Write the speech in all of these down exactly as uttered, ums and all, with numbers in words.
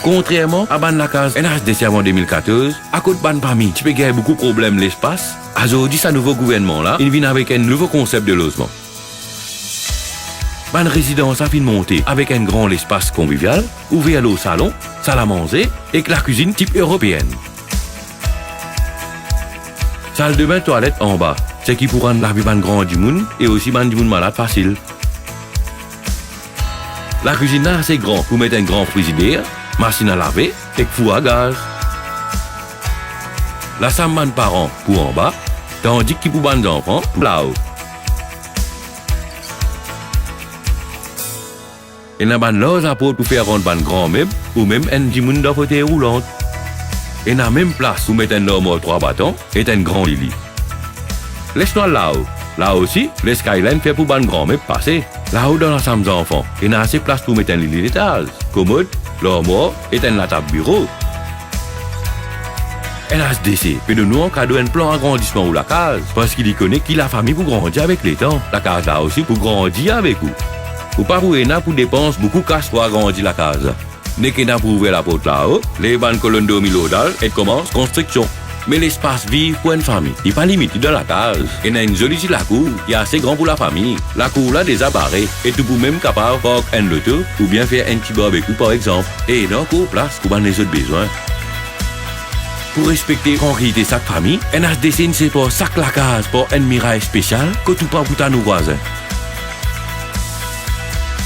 Kontrerman a bann lakaz N H D C avan de mil katorz, akoz bann fami ti pe gagn boukou problem lespas, azordi sa nouvo gouvernman la inn vinn avek enn nouvo konsep de lozman. Bann rezidans la finn monte avek enn gran lespas konvivial, ouver lor salon, sal a manze ek lakwizinn tip eropeen. Saldebin, twalet anba, seki pou rann lavi bann gran dimoun e osi bann dimoun malad fasil. Lakwizinn la ase gran pou met enn gran frizider, masinn a lave ek four a gaz. Lasam bann paran pou anba, tandis ki pou bann zanfan pou lao. Ena bann larz laport pou fer rant bann gran meb ou mem enn dimoun dan fotey roulant. Ena mem plas pou met enn larmwar trwa baton ek enn gran lili. Les nou al lao. Lao osi, les kay la inn fer pou bann gran meb pase. Lao dan lasam zanfan, ena ase plas pou met enn lili letaz, komod, larmwar ek enn latab biro. N H D C pe donn ou an kado enn plan agrandisman ou lakaz, parski li kone ki lafami pou grandi avek letan. Lakaz la osi pou grandi avek ou. Ou pa pou ena pou depans boukou kas pou agrandi lakaz la. Nek ena pou ouver laport lao, lev bann kolonn dormi lor dal ek koumans konstriksion. Me lespas viv pou enn fami, li pa limite dan lakaz. Ena enn zoli ti lakour ki ase gran pou lafami. Lakour la deza bare e to pou mem kapav park enn loto oubien fer enn ti barbekyou par exanp. E ena ankor plas pou bann lezot bezwin. Pou respekte trankilite sak fami, N H D C inn separ sak lakaz par enn miray spesial kot ou pa pou tann ou vwazin.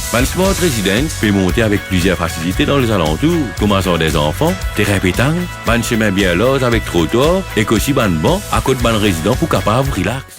Bann smart residence pe monte avek plizier fasilite dan lezalantour, kouma zardin zanfan, terin petang, bann sime bien larz avek trotwar ek osi bann ban akoz bann rezidan pou kapav rilaks.